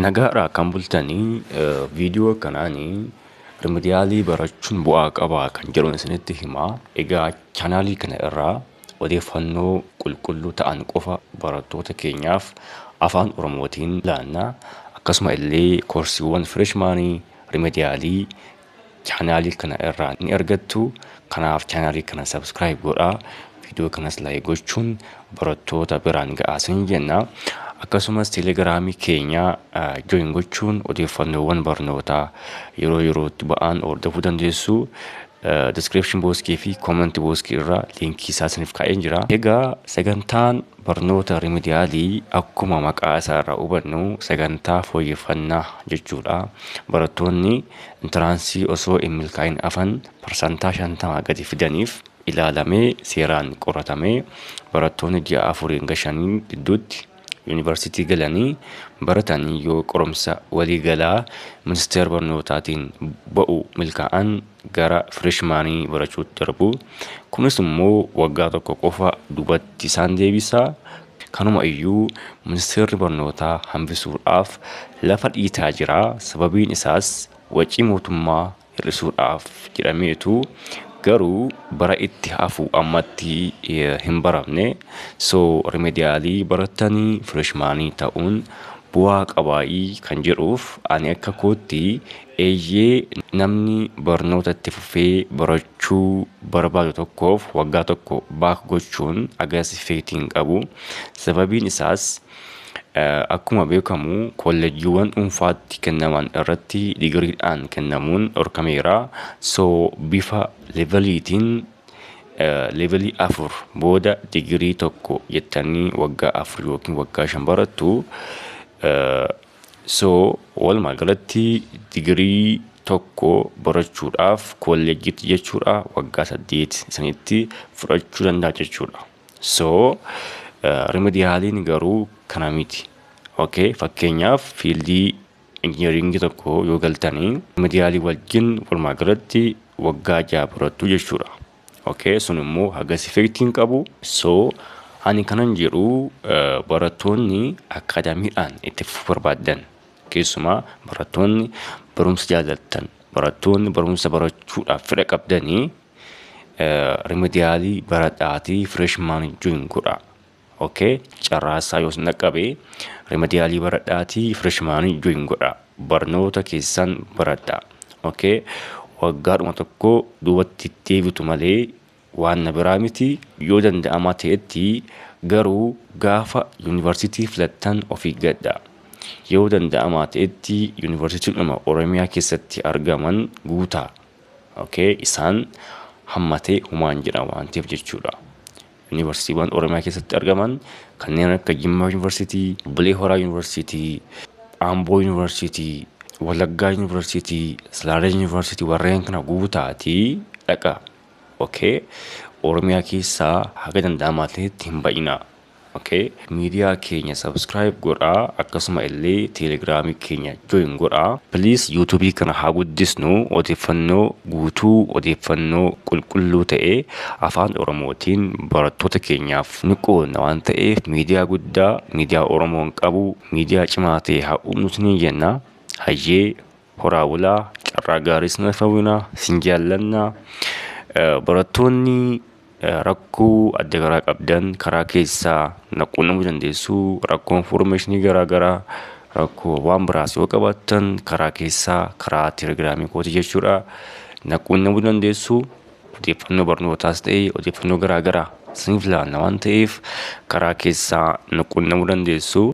Nagaadha kan bultanii. Viidiyoo kanaanii remedialii barachuun bu'aa qabaa kan jedhuun isinitti himaa. Egaa chaanaalii kana irraa odeeffannoo qulqulluu ta'an qofa barattoota keenyaaf afaan Oromootiin laanna. Akkasuma illee koorsiiwwan freshmanii, remedialii chaanaalii kana irraa ni argattu. Kanaaf chaanaalii kana subscribe godhaa. Viidiyoo kanas like gochuun barattoota biraan ga'aa isin jenna. Akkasumas teelegiraamii keenya join gochuun odeeffannoowwan barnootaa yeroo yerootti ba'an hordofuu dandeessu. Description boxii fi comment boxii irraa liinkii isaa isiniif kaa'een jira. Egaa sagantaan barnoota remedialii akkuma maqaa isaa irraa hubannu sagantaa fooyyeffannaa jechuudha. Barattoonni entranceii osoo hin milkaa'in hafan parsantaa 50 gadi fidaniif ilaalamee, seeraan qoratamee, barattoonni ji'a 4 hanga 5 gidduutti yuunivarsiitii galanii baratanii yoo qorumsa waliigalaa ministeera barnootaatiin ba'u milkaa'an gara freshmanii barachuutti darbu. Kunis immoo waggaa tokko qofa duubatti isaan deebisa. Kanuma iyyuu ministeerri barnootaa hambisuudhaaf lafa dhiitaa jira. Sababiin isaas wacii mootummaa hir'isuudhaaf jedhameetu, garuu bara itti hafu ammatti hin baramne. So remedialii baratanii freshmanii ta'uun bu'aa qabaayii kan jedhuuf, ani akka kootti eeyyee, namni barnoota itti fufee barachuu barbaadu tokkoof waggaa tokko back gochuun agas effectii hin qabu. Sababiin isaas akkuma beekamu kolleejjiiwwan dhuunfaatti kennaman irratti digiriidhaan kennamuun dhorkameera. So bifa leveliitiin levelii 4 booda digirii tokko jettanii waggaa 4 yookiin waggaa 5 barattu. So walumaa galatti digirii tokko barachuudhaaf kolleejjiitti jechuudha waggaa 8 isinitti fudhachuu danda'a jechuudha. So remedialiin garuu kana miti. Okay, fakkeenyaaf fieldii engineeringii tokko yoo galtanii remedialii wajjin walumaa galatti waggaa 6 barattu jechuudha. Okay, sun immoo hagas effectii hin qabu. So ani kanan jedhu, barattoonni akaadaamiidhaan itti fufuu barbaaddan, keessumaa barattoonni barumsa jaallattan, barattoonni barumsa barachuudhaaf fedha qabdanii, remedialii baradhaatii freshman join godhaa. Okay, carraasaa yoo isin dhaqqabe remedialii baradhaatii freshmanii join godhaa. Barnoota keessan baradhaa. Okay, waggaadhuma tokko duubatti deebitu malee waan na biraa miti. Yoo danda'amaa ta'etti garuu gaafa yuunivarsiitii filattan of eeggadhaa. Yoo danda'amaa ta'etti yuunivarsiitiidhuma Oromiyaa keessatti argaman guutaa. Okay, isaan hammatee humaan jedha waan ta'eef jechuudha. Yuunivarsiitiiwwan Oromiyaa keessatti argaman kanneen akka Jimmaa Yuunivarsiitii, Bulee Horaa Yuunivarsiitii, Amboo Yuunivarsiitii, Wallaggaa Yuunivarsiitii, Salaalee Yuunivarsiitii, warreen kana guutaatii dhaqa. Okay, Oromiyaa keessaa haga danda'amaa ta'etti hin ba'inaa. Okay, miidiyaa keenya subscribe godhaa, akkasuma illee teelegiraamii keenya join godhaa. Please, yuutuubii kana haa guddisnu. Odeeffannoo guutuu, odeeffannoo qulqulluu ta'e afaan Oromootiin barattoota keenyaaf ni qoodna waan ta'eef, miidiyaa guddaa, miidiyaa Oromoon qabu, miidiyaa cimaa ta'e haa uumnu isiniin jenna. Hayyee, horaa bulaa, carraa gaarii sin hawwina, sin jaallanna. Barattoonni rakkoo adda garaa qabdan karaa keessaa na quunnamuu dandeessu. Rakkoo informationii garaa garaa, rakkoo waan biraas yoo qabaattan karaa keessaa, karaa teelegiraamii kooti jechuudha, na quunnamuu dandeessu. Odeeffannoo barnootaas ta'e odeeffannoo garaa garaa isiniif laanna waan ta'eef karaa keessaa na quunnamuu dandeessu.